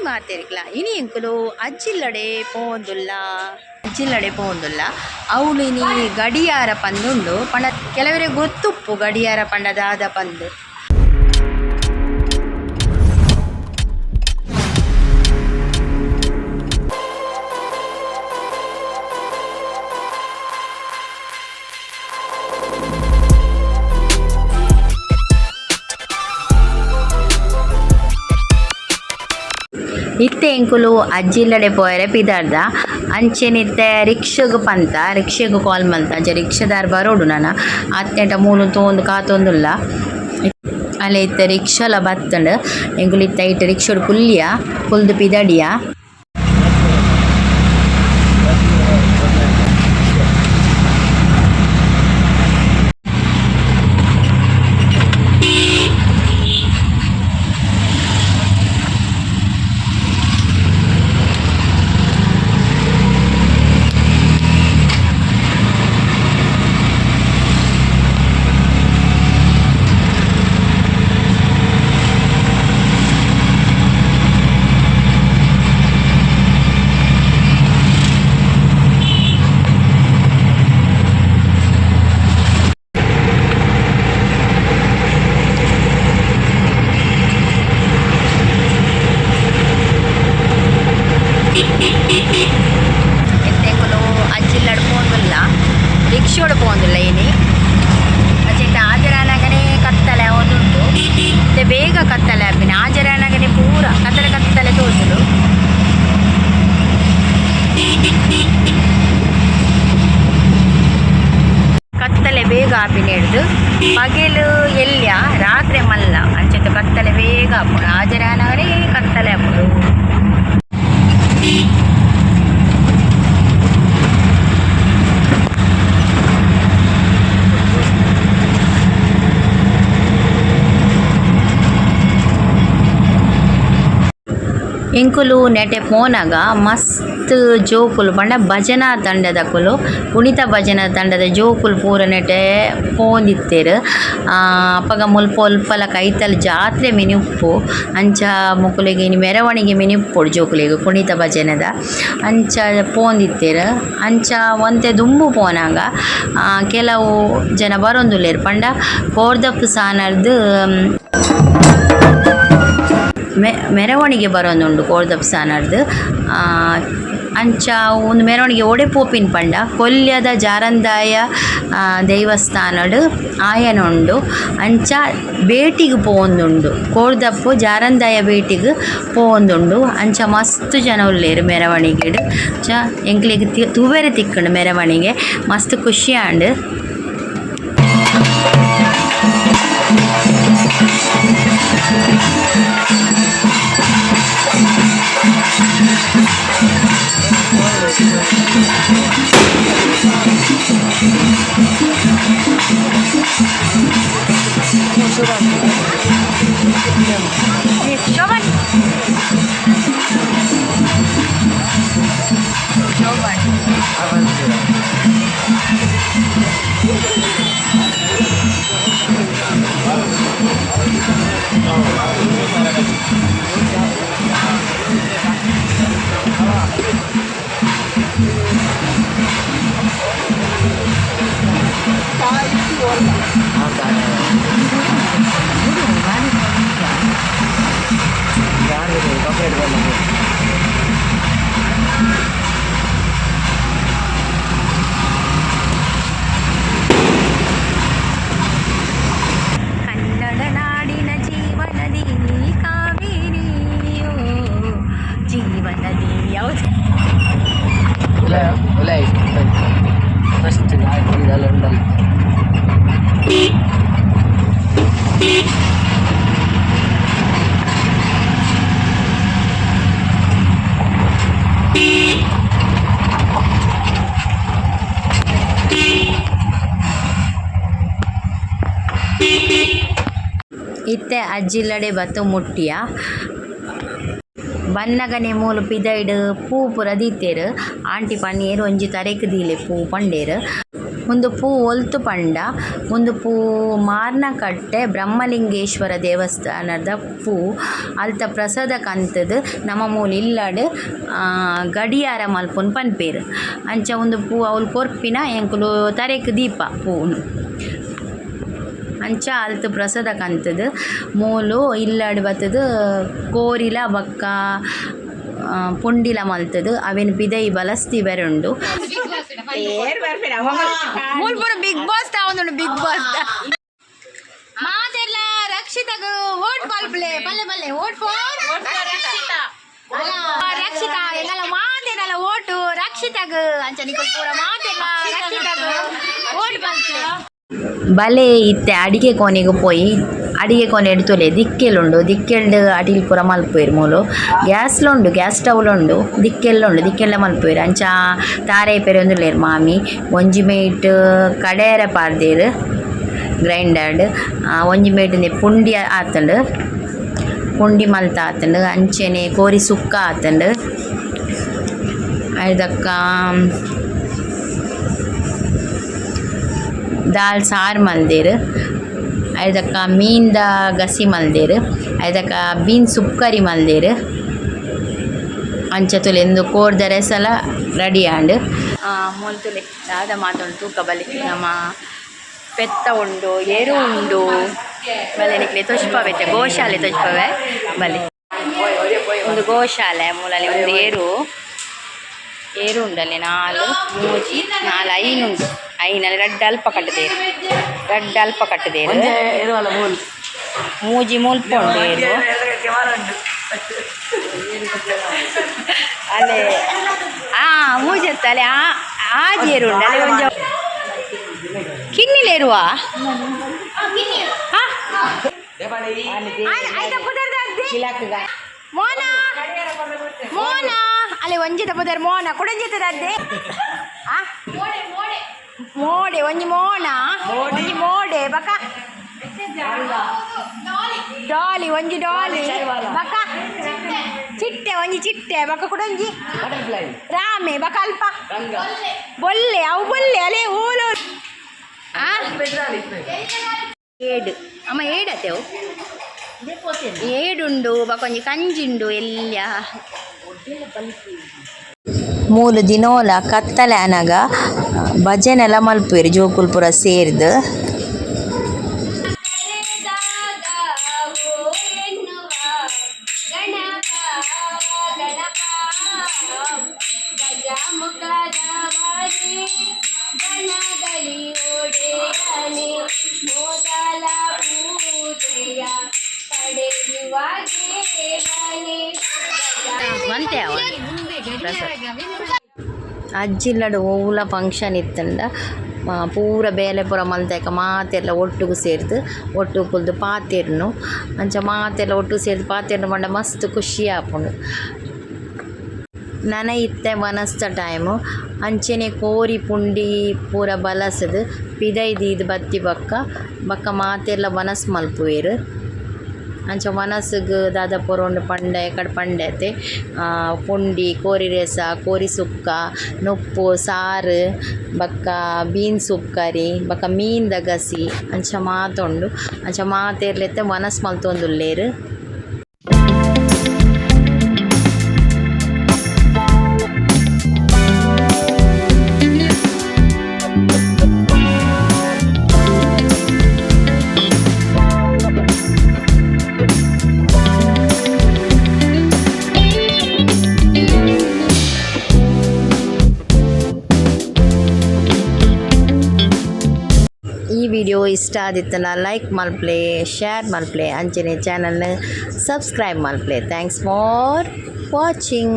ಮಾತೆರ್ಗ್ಲ ಇನಿ ಎಂಕುಲು ಅಜ್ಜಿಲ್ಲಡೆ ಪೋವೊಂದುಲ್ಲ ಅಜ್ಜಿಲ್ಲಡೆ ಪೋವೊಂದುಲ್ಲ. ಅವ್ಲು ಇನಿ ಗಡಿಯಾರ ಪಂದುಂಡು ಪಂಡ ಕೆಲವೆರೆಗ್ ಗೊತ್ತುಪ್ಪು ಗಡಿಯಾರ ಪಂಡ ದಾದ ಪಂದ್. ಇತ್ತೆ ಎಂಕುಲು ಅಜ್ಜಿಲ್ಲಡೆ ಪೋಯೆರೆ ಪಿದಾಡ್ದ ಅಂಚೆನೆ ಇತ್ತೆ ರಿಕ್ಷಗ್ ಪಂತ ರಿಕ್ಷಗ್ ಕಾಲ್ ಮಲ್ತ ಅಂಚ ರಿಕ್ಷದಾರ್ ಬರೊಡು ನನ ಆತ್ನೇಟ ಮೂಲು ತೋವೊಂದು ಕಾತೊಂದುಲ್ಲ. ಅಲೆ ಇತ್ತೆ ರಿಕ್ಷಲ ಬತ್ತುಂಡು ಎಂಕುಲು ಇತ್ತೆ ಐಟ್ ರಿಕ್ಷಡ್ ಕುಲ್ಲಿಯ ಕುಲ್ದು ಪಿದಡಿಯ. ಇತ್ತೆ ಎಂಕುಲು ಅಜ್ಜಿಲ್ಲಡ್ ಪೋವೊಂದುಲ್ಲ ರಿಕ್ಷೋಡು ಪೋವೊಂದುಲ್ಲ ಇನಿ. ಅಂಚ ಆಜರೆ ಕತ್ತಲೆ ಆವೊಂದುಂಡು ಇತ್ತೆ ಬೇಗ ಕತ್ತಲೆ ಆಪಿನ ಆಜರೆ ಆನಗನೆ ಪೂರ ಕತ್ತಲೆ ಕತ್ತಲೆ ತೋಜುಂಡು. ಕತ್ತಲೆ ಬೇಗ ಆಪಿನ ಹಿಡ್ದು ಪಗೆಲು ಎಲ್ಯ ರಾತ್ರೆ ಮಲ್ಲ ಅಂಚೆತ ಕತ್ತಲೆ ಬೇಗ ಆಪುಂಡು ಆಜರೆ ಆನಗನೆ ಕತ್ತಲೆ ಆಪುಂಡು. ಎಂಕುಲು ನೆಟೆ ಪೋನಗ ಮಸ್ತ್ ಜೋಕುಲು ಪಂಡ ಭಜನಾ ತಂಡದಕುಲು ಕುಣಿತ ಭಜನಾ ತಂಡದ ಜೋಕುಲು ಪೂರ ನೆಟೆ ಪೋವೊಂದಿತ್ತೆರ್ ಅಪಗ ಮುಲ್ಪ ಒಲ್ಪಲ ಕೈತಲ್ ಜಾತ್ರೆ ಮಿನಿ ಉಪ್ಪು ಅಂಚ ಮೊಕುಲೆಗ್ ಇನಿ ಮೆರವಣಿಗೆ ಮಿನಿ ಉಪ್ಪೊಡು ಜೋಕುಲೆಗ್ ಕುಣಿತ ಭಜನೆದ ಅಂಚ ಪೋವೊಂದಿತ್ತೆರ್ ಅಂಚ ಒಂತೆ ದುಂಬು ಪೋನಗ ಕೆಲವು ಜನ ಬರೊಂದುಲ್ಲೆರ್ ಪಂಡ ಕೋರ್ದಪ್ಪು ಸಾನರ್ದ್ ಮೆರವಣಿಗೆ ಬರೊಂದುಂಡು ಕೋರ್ದಪ್ಪು ಸಾನರ್ದ್ ಅಂಚ ಉಂದು ಮೆರವಣಿಗೆ ಓಡೆ ಪೋಪಿನ ಪಂಡ ಕೊಲ್ಯದ ಜಾರಂದಾಯ ದೇವಸ್ಥಾನಡ್ ಆಯನ ಉಂಡು ಅಂಚ ಭೇಟಿಗ್ ಪೋವೊಂದುಂಡು ಕೋರ್ದಪ್ಪು ಜಾರಂದಾಯ ಭೇಟಿಗ್ ಪೋವೊಂದುಂಡು ಅಂಚ ಮಸ್ತ್ ಜನ ಉಲ್ಲೆರ್ ಮೆರವಣಿಗೆಡ್ ಅಂಚ ಎಂಕ್ಲೆಗ್ ತೂವೆರೆ ತಿಕ್ಕುಂಡು ಮೆರವಣಿಗೆ ಮಸ್ತ್ ಖುಷಿ ಆಂಡ್. Shobhan Shobhan Kannada ನಾಡಿನ ಜೀವನದಿ ಕಾವೇರಿಯೋ ಜೀವನದಿ ಯಾವುದು. ಫಸ್ಟ್ ಇದೆಲ್ಲ ಉಂಟಲ್ಲ. ಇತ್ತೆ ಅಜ್ಜಿಲ್ಲಡೆ ಬತ್ತ್ ಮುಟ್ಟಿಯ ಬನ್ನಗನೆ ಮೂಲು ಪಿದಯ್ಡ್ ಪೂ ಪೂರ ದೀತೆರ್. ಆಂಟಿ ಪನ್ನೀರ್ ಒಂಜಿ ತರೆಕ್ ದೀಲೆ ಪೂ ಪಂಡೆರ್. ಉಂದು ಪೂ ಒಲ್ತು ಪಂಡ ಉಂದು ಪೂ ಮಾರ್ನಕಟ್ಟೆ ಬ್ರಹ್ಮಲಿಂಗೇಶ್ವರ ದೇವಸ್ಥಾನದ ಪೂ ಅಲ್ತ ಪ್ರಸಾದ ಕಂತುದು ನಮ ಮೂಲು ಇಲ್ಲಡ್ ಗಡಿಯಾರ ಮನ್ಪುನು ಪನ್ಪೆರ್. ಅಂಚ ಉಂದು ಪೂ ಅವ್ಲು ಕೊರ್ಪಿನ ಎಂಕುಲು ತರೆಕ್ ದೀಪ ಪೂನು. ಅಂಚ ಅಲ್ತ್ ಪ್ರಸಾದ ಕಂತುದು ಮೂಲು ಇಲ್ಲಡ್ ಬತ್ತುದು ಕೋರಿಲ ಬೊಕ್ಕ ಪುಂಡಿಲ ಮಲ್ತುದು ಅವೆನ್ ಪಿದಯಿ ಬಲಸ್ ದೀವರೆ ಉಂಡು. ಮೂಲು ಪೂರ ಬಿಗ್ ಬಾಸ್ ಆವೊಂದುಂಡು, ಬಿಗ್ ಬಾಸ್. ಮಾತೆರ್ಲ ರಕ್ಷಿತಗ್ ವೋಟ್ ಮಲ್ಪುಲೆ. ಬಲ್ಲೆ ಬಲ್ಲೆ, ವೋಟ್ ಫಾರ್ ರಕ್ಷಿತಾ. ಎಂಕಲ್ನ ಮಾತೆರ್ನಲ ವೋಟು ರಕ್ಷಿತಗ್. ಅಂಚ ನಿಕುಲು ಪೂರ ಮಾತೆರ್ಲ ರಕ್ಷಿತಗ್ ವೋಟ್ ಮಲ್ಪುಲೆ. ಬಲೆ, ಇತ್ತೆ ಅಡಿಗೆ ಕೋಣೆಗ್ ಪೋಯಿ. ಅಡಿಗೆ ಕೋಣೆಡ್ ತೂಲೆ, ದಿಕ್ಕೆಲುಂಡು. ದಿಕ್ಕೆಲ್ಡ್ ಅಟಿಲ್ ಪೂರ ಮಲ್ಪುವೆರ್. ಮೂಲು ಗ್ಯಾಸ್ಲ ಉಂಡು, ಗ್ಯಾಸ್ ಸ್ಟವ್ ಉಂಡು, ದಿಕ್ಕೆಲ್ಲ ಉಂಡು, ದಿಕ್ಕೆಲ್ಲ ಮಲ್ಪುವೆರ್. ಅಂಚ ತಾರಾಯಿ ಪೆರೊಂದುಲ್ಲೆರ್ ಮಾಮಿ. ಒಂಜಿ ಮೈಟ್ ಕಡೆಯರ ಪಾಡ್ದೆರ್ ಗ್ರೈಂಡರ್ಡ್. ಒಂಜಿ ಮೈಟ್ ಪುಂಡಿ ಆತುಂಡು, ಪುಂಡಿ ಮಲ್ತ್ ಆತುಂಡು. ಅಂಚನೆ ಕೋರಿ ಸುಕ್ಕ ಆತುಂಡು. ಐದಕ್ಕ ದಾಲ್ ಸಾರ್ ಮಲ್ದೆರ್. ಐದಕ್ಕ ಮೀನ್ದ ಗಸಿ ಮಲ್ದೆರ್. ಐದಕ್ಕ ಬೀನ್ಸ್ ಸುಪ್ ಕರಿ ಮಲ್ದೆರ್. ಅಂಚ ತೂಲೆ, ಇಂದು ಕೋರ್ದ ರೆಸಲ ರೆಡಿ ಆಂಡ್. ಮೂಲು ತೂಲೆ, ದಾದ ಮಾತ ತೂಕ ಬಲೆ. ನಮ ಪೆತ್ತ ಉಂಡು, ಎರು ಉಂಡು. ಬಲೆ, ನಿಕ್ಲೆ ತೋಜ್ಪಾವೆ. ಗೋಶಾಲೆ ತೋಜ್ಪಾವೆ ಬಲೆ. ಒಂದು ಗೋಶಾಲೆ. ಮೂಲಲ್ಲಿ ಒಂದು ಎರು ಏರು ಉಂಡಲ್ಲಿ. ನಾಲ್, ಮೂಜಿ, ನಾಲ್, ಐನ್ ಉಂಡು. ಐನಲ್ಲಿ ರಡ್ಡ್ ಅಲ್ಪ ಕಟ್ಟುದೇರು, ರಡ್ಡ್ ಅಲ್ಪ ಕಟ್ಟುದೇರು. ಮೂಜಿ ಮುಲ್ಪ ಉಂಡು ಏರು. ಅಲ್ಲೇ ಆ ಮೂಜಿ ಅತ್ತ, ಅಲ್ಲೇ ಆ ಆಜಿ ಏರು ಉಂಡು. ಅಲ್ಲೇ ಒಂಜಿ ಕಿನ್ನಿಲೇರುವ. ಹಾ, ಆಯ್ತಾ? ಪುದರ್ ಮೋನ, ಮೋನ. ಅಲ್ಲಿ ಒಂಜಿದ ಪುದರ್ ಮೋನ, ಕುಡಂಜಿತದದ್ದೆ. ಆ ಮೋಡೆ, ಒಂಜಿ ಮೋನ, ಒಂಜಿ ಮೋಡೆ. ಬಕ ಡಾಲಿ, ಒಂಜಿ ಡಾಲಿ. ಬಕ ಚಿಟ್ಟೆ, ಒಂಜಿ ಚಿಟ್ಟೆ. ಬಕ ಕುಡಂಜಿ ರಾಮೆ. ಬಕ ಅಲ್ಪ ಬೊಲ್ಲೆ, ಅವು ಬೊಲ್ಲೆ. ಅಲೆ ಓಲು ಆ ಏಡು ಅಮ್ಮ, ಏಡತ್ತೆ ಅವು. ಏಡುಂಡು, ಬಕ ಒಂಜಿ ಕಂಜಿಂಡು ಎಲ್ಯ. ಮೂಲು ದಿನೋಲ ಕತ್ತಲೆ ಆನಗ ಭಜನೆಲ ಮಲ್ಪುವೆರ್ ಜೋಕುಲು ಪೂರ ಸೇರ್ದ್. ಕರೆದಾಗ ಓ ಎನ್ನುವ ಗಣಪ ಗಣಪ, ಗಜಮುಖದವನೇ, ಗಣಗಲಿ ಒಡೆಯನೆ, ಮೊದಲ ಪೂಜೆಯ ಪಡೆಯುವ ದೇವನೇ. ಒಂತೆ ಅವ. ಅಜ್ಜಿಲ್ಲಡ್ ಒವ್ಲ ಫಂಕ್ಷನ್ ಇತ್ತಂಡ ಪೂರ ಬೇಲೆ ಪೂರ ಮಲ್ತೇಕ ಮಾತೆರ್ಲ ಒಟ್ಟುಗು ಸೇರ್ದ್ ಒಟ್ಟುಗು ಕುಲ್ದು ಪಾತೆರ್ನು. ಅಂಚ ಮಾತೆರ್ಲ ಒಟ್ಟುಗು ಸೇರ್ದ್ ಪಾತೆರ್ನು ಪಂಡ ಮಸ್ತ್ ಖುಷಿ ಆಪುಂಡು. ನನ ಇತ್ತೆ ವನಸ್ದ ಟೈಮ್. ಅಂಚನೆ ಕೋರಿ ಪುಂಡಿ ಪೂರ ಬಲಸುದು ಪಿದಯ್ ದೀದ್ ಬತ್ತಿ ಬೊಕ್ಕ ಬೊಕ್ಕ ಮಾತೆರ್ಲ ವನಸ್ ಮಲ್ಪುವೆರ್. ಅಂಚ ವನಸುಗು ದಾದ ಪೂರ ಉಂಡು ಪಂಡೆ ಎಕಡ್ ಪಂಡೆ ಅತೆ. ಪುಂಡಿ, ಕೋರಿ ರೇಸ, ಕೋರಿ ಸುಕ್ಕ, ನುಪ್ಪು ಸಾರು, ಬೊಕ್ಕ ಬೀನ್ಸ್ ಸೂಪ್ ಕರಿ, ಬೊಕ್ಕ ಮೀನ್ದ ಗಸಿ, ಅಂಚ ಮಾತ ಉಂಡು. ಅಂಚ ಮಾತೆರ್ಲ ಇತ್ತೆ ವನಸ್ ಮಲ್ತೊಂದುಲ್ಲೆರ್. ಈ ವಿಡಿಯೋ ಇಷ್ಟ ಆದಿತ್ತಂಡ ಲೈಕ್ ಮಲ್ಪುಲೆ, ಶೇರ್ ಮಲ್ಪುಲೆ, ಅಂಚನೆ ಚಾನಲ್ನ ಸಬ್ಸ್ಕ್ರೈಬ್ ಮಲ್ಪುಲೆ. Thanks for watching.